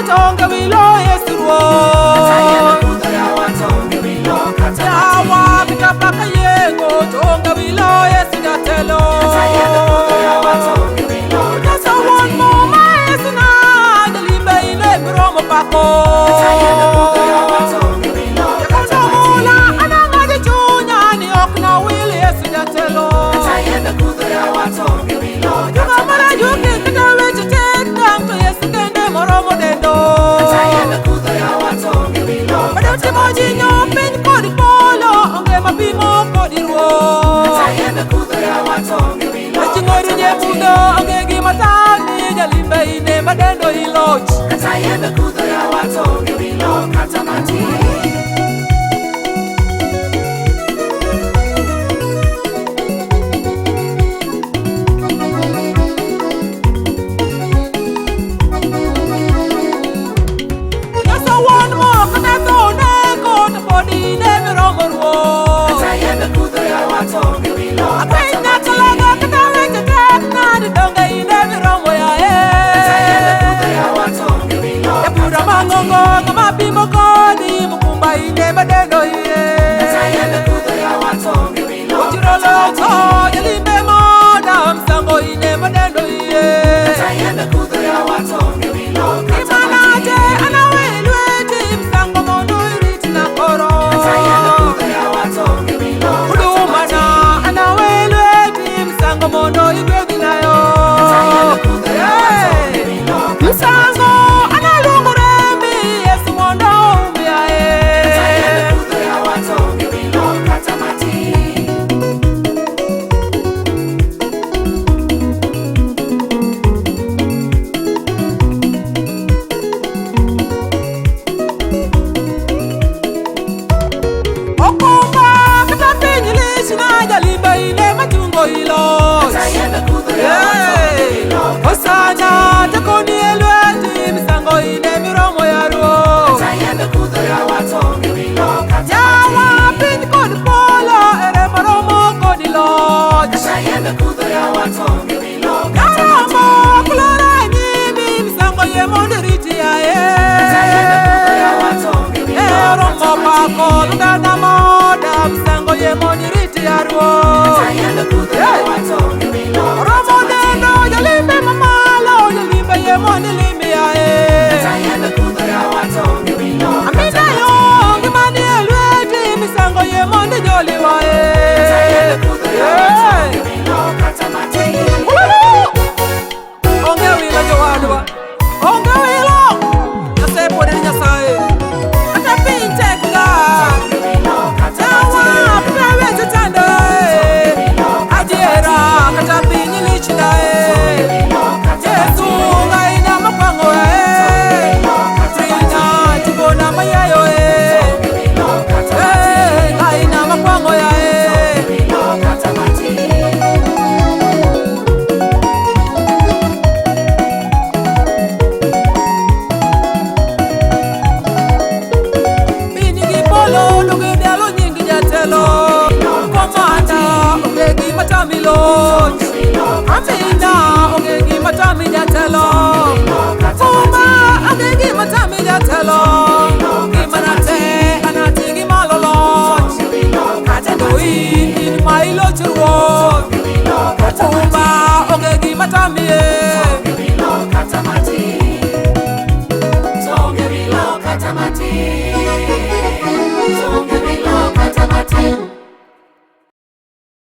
to onge wilo Yesu ruoth. Yawa kitapaka yengo to onge wilo Yesu jatelo. Nyasaye wuon muma Yesu na jalimbe ine miromo pako. Jakondo mula anang'ado chunya ni ok nawil Yesu jatelo. Juga mara juki kata weche tek dang to Yesu kende moromo dendo. Bado timo jinyo piny kod polo onge mapimo kod ruoth. Aching'ori nyemudho onge gima tami jalimbe ine madendo iloch. Kata yembe kudho yawa to onge wilo kata matin. Nyasaye wuon mo kata tho nego to pod ine miromo ruoth. Kata yembe kudho yawa to onge wilo kata Apiny matin. nyakalaga kata weche tek nadi donge ine miromo yae. Kata yembe kudho yawa to onge wilo Jabura kata matin. mang'ongo ng'ama pimo kodi mukumba ine madendo iye. Kata yembe kudho yawa to onge wilo Ochiro kata locho matin. jalimbe moda msango ine madendo iye. Kata yembe kudho yawa to onge wilo kata Imanate matin. anawe lweti msango mondo iritna koro. Kata yembe kudho yawa to onge wilo kata Hudumana matin. anawe lweti msango mondo igwedhinayo. Kata yembe kudho yawa to onge wilo kata Msango matin. analuongo rembi Yesu mondo Kata yembe oumiae. kudho yawa to onge wilo kata matin. Okumba kata piny lichna jalimbe ine machungo iloch. Kata yembe kudho yawa to onge wilo kata Osana matin. tekoni e lweti misango ine miromo ya ruoth. Kata yembe kudho yawa to onge wilo kata Yawa matin. piny kod polo ere maromo kod loch. Kata yembe kudho yawa to onge wilo kata Yaromo matin. kulora e nyimi misango yie mondo iriti yae. Kata yembe kudho yawa to onge wilo Oromo kata pako matin. luganda moda misango yie mondo iriti ya Kata ruoth. yembe kudho yawa to onge wilo kata Oromo matin. dendo jalimbe mamalo jalimbe yie mondo ilimi yae. Kata yembe kudho yawa to onge wilo kata Amina yo matin. ngimani e lweti misango yie mondo ijoliwae. Kata yembe kudho yawa to onge wilo kata matin. Onge wilo jowadwa, onge wilo. Nyasaye pod en Nyasaye. Kata piny tek ga, Onge wilo kata yawa matin. kata weche chande. Adiera kata piny lich nae. Yesu ng'aina makwang'o e. Trina tipona mayayo e. Eh, ng'aina makwang'o yae. Piny gi polo donge dalo nying jatelo. Komanda onge gima tami loch. Amina onge gima tami jatelo. Kuma onge gima tami jatelo. Gima nate anati gima loloch. Atendo in in ma iloch ruoth. Kuma onge gima tami e.